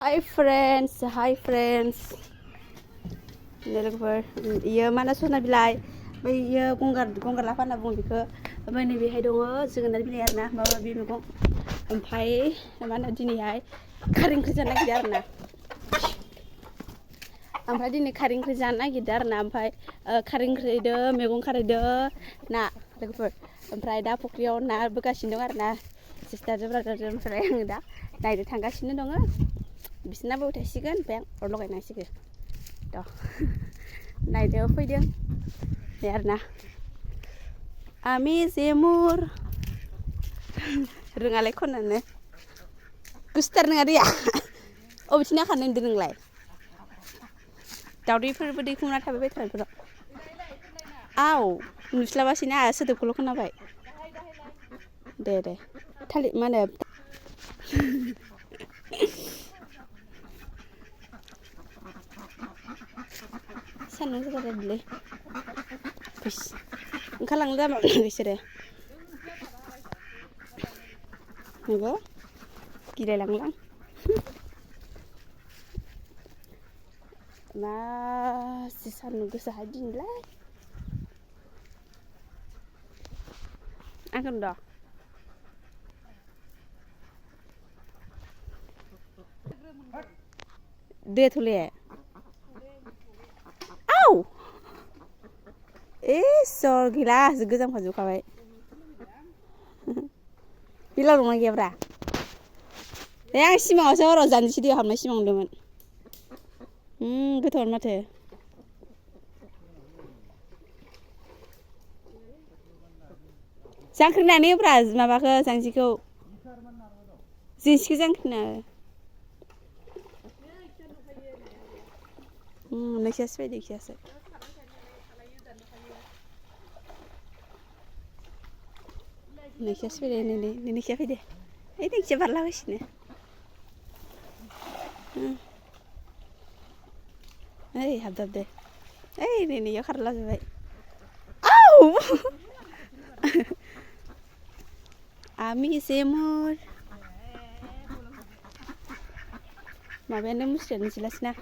Hi friends. Ini logoफोर इयो माना सना बिलाइ बै इयो गंगार लाफा होनना बुङो बेखौ ओमफ्राय नैबेहाय दङ जोगोनार बिलाइ आरोना माबा माबि मैगं ओमफ्राय मा होनो दिनैहाय खारै ओंख्रि जानो नागिरदों आरोना ओमफ्राय दिनै खारै ओंख्रि जानो नागिरदों आरोना ओमफ्राय खारै ओंख्रिदो मैगं खारैदो ना लोगोफोर ओमफ्राय दा फुख्रियाव ना बोगासिनो दं आरोना सिस्टारजों ब्रादारजों ओमफ्राय आङो दा नायनो थांगासिनो दङ बिसोरनाबो उथायसिगोन ओमफ्राय आं अर लगायनांसिगोन द' नायनो फैदों दे आरोना आमि जेमुर रोङालाय खननो गुसुथार नङा दैया अबेथिं नाखानो होनदों नोंलाय दावदैफोरबो दैखांना थाबाय बायथारो बेफोराव आव नुस्लाबासैना सोदोबखौल' खोनाबाय दे थालिर मा होनो सान्दुं जाथारदोंलै ओंखारलांनो जाबाय बिसोरो नंगौ गिलायलाङोलां मा जि सान्दुं गोसाहाय दिनैलाय आंखौ नुदों दे थले आव सर गैला गोजां फाजोबखाबाय बिलाव दंना गैयाब्रा दे आं सिमाङावसो हराव जानजिसे दैयाव हाबनाय सिमां नुदोंमोन गोथावआनो माथो जांख्रिनानै होब्रा माबाखौ जांजिखौ जिन्सिखौ जांख्रिना नोंसियासो फैदो नोंसियासो नोंसियासो फैदो नोंसिया फैदो ओइ नोंसिया बारलागासिनो ओइ हाबदो ओइ नै इयाव खारलाजोब्बाय आव आमि जेमुर माबायानो मुस्रियानो जिलासैना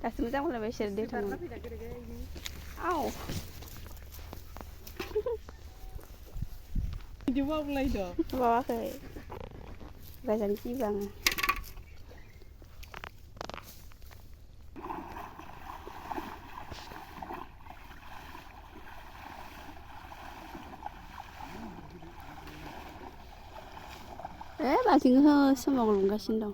दासो मोजां मोनलायबाय इसोर दै थांनो आव बिदि मावलायदों मावाखै रायजानो गियो आङो बाल्थिं समाव लुगासिनो दं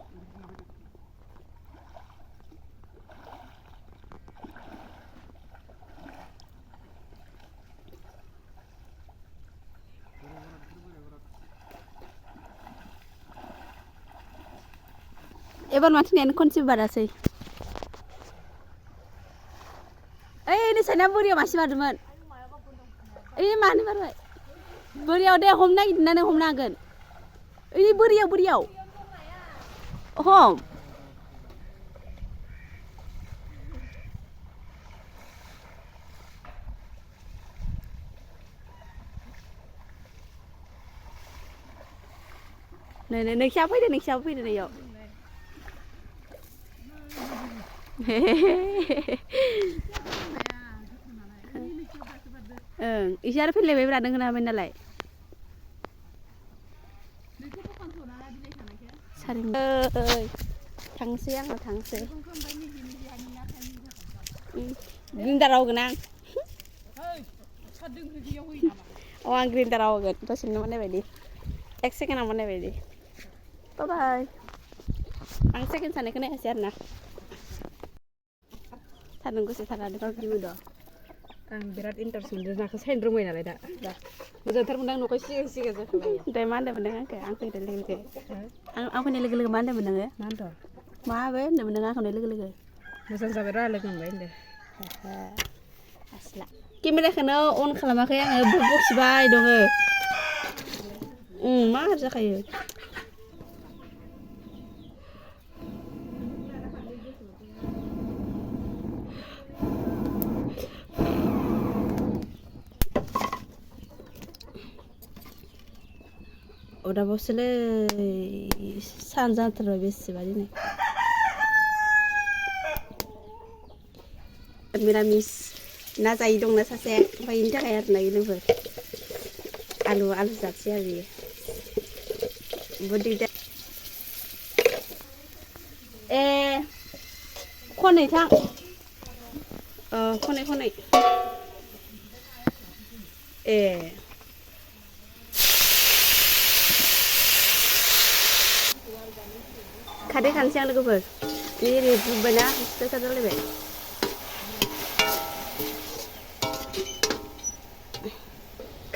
एबार माथो खनसे बारासै ओइ नोंसाना बोरियाव मासे बारदोंमोन ओइ मानो बारबाय बोरियाव दे हमनो नागिरदोंना नों हमनो हागोन ओइ बोरियाव हम नै नोंसाबो फैदो नैयाव ओं इसे आरो फैलायबायब्रा नों होनो हाबाय नालाय थांसै आङो थांसै ग्रिन्दाराव होगोन आं आं ग्रिन्दाराव होगोन दसेनो मोननाय बायदि 1 सेकेन्डआव मोननाय बायदि बाय आं सेकेन्ड सानायखौ नायासै आरोना सान्दुं गोसाथार बिदि मोनदों आं बिराद इन्टारेस्ट मोनदों नाखौ सायनो रोंबाय नालाय दा मोजांथार मोनदां न'खौ सिगां सिगां जाखाबाय ओमफ्राय मा होनदोंमोन नों आंखौ आं फैनाय लोगो लोगो आं फैनाय लोगो लोगो मा होनदोंमोन नोङो मा होनदों माबे होनदोंमोन नों आंखौ लोगो लोगो मोजां जाबाय र' लोगो मोनबाय होनदों आसला केमेराखौनो अन खालामाखै आङो बखिबाय दङ मा जाखायो अदाबावसोलै सान जाथारबाय बेसेबा दिनै मिरामिस ना जायै दंना सासे ओमफ्राय बेनि थाखाय आरो ना लोगोफोर आलु जासै आरो बियो बहुद दिगदार ए खनै थां खनै ए खादै खानोसै आं लोगोफोर नै ओरै बुबायना सिथा जालायबाय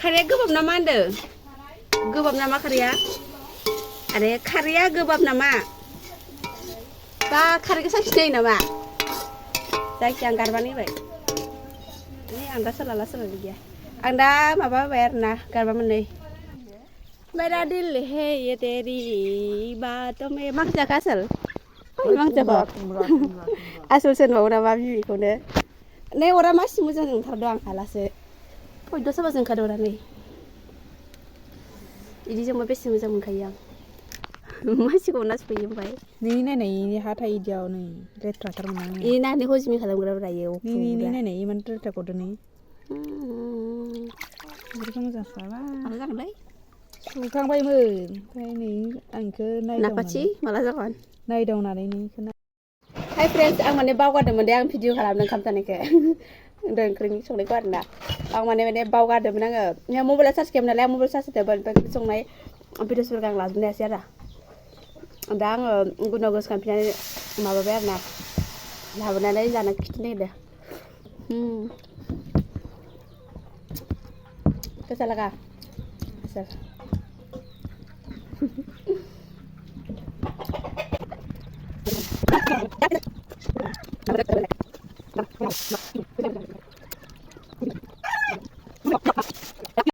खारैया गोबाब नामा होनदों गोबाब नामा खारैया आरे खारैया गोबाब नामा बा खारैखौ साखिनायो नामा जायखिया आं गारबानो होबाय आं दा सोलाला गैया आं दा माबा होबाय आरो ना गारबा मोननै मेरा दिल है ये तेरी बातों में माखजाखो आसोल माखजाखो आसोल सोरनाव नामा बिबिखौनो नै अरा मासि मोजां ओंखारदों आं हालासो फैद' सोरबा जोंखादों अरा नै बिदि जोंबा बेसे मोजां मोनखायो आं मासिखौ नासफैयो ओमफ्राय नै नायनाय हा थायो इदियाव नै लेथ्राथार मोनो इ नानि हजमी खालामग्राबो रायो नै नायनाय इमान लेथ्रा गदों नै बेफोरखौ मोजां सुवाबा माला जागोनलै सुखांबायमोन ओमफ्राय नै आं इखौ नापाथि माला जागोन नायदावनानै इखौ हाय फ्रेन्ड्स आं माने बावगारदोंमोन दे आं भिडिअ खालामदों ओंखाम जानायखौ ओंख्रिनि संनायखौ आरो ना आं माने बावगारदोंमोन आङो मबाइला चार्ज गैयामोन नालाय आं मबाइल चार्ज होदोंमोन ओमफ्राय संनाय भिडिअसफोरखौ आं लाजोबनो हायासै आरो दा आङो गुनाव गोसोखांफिननानै माबाबाय आरो ना लाबोनानै जानो खिथानो नागिरदों कैसा लगा सर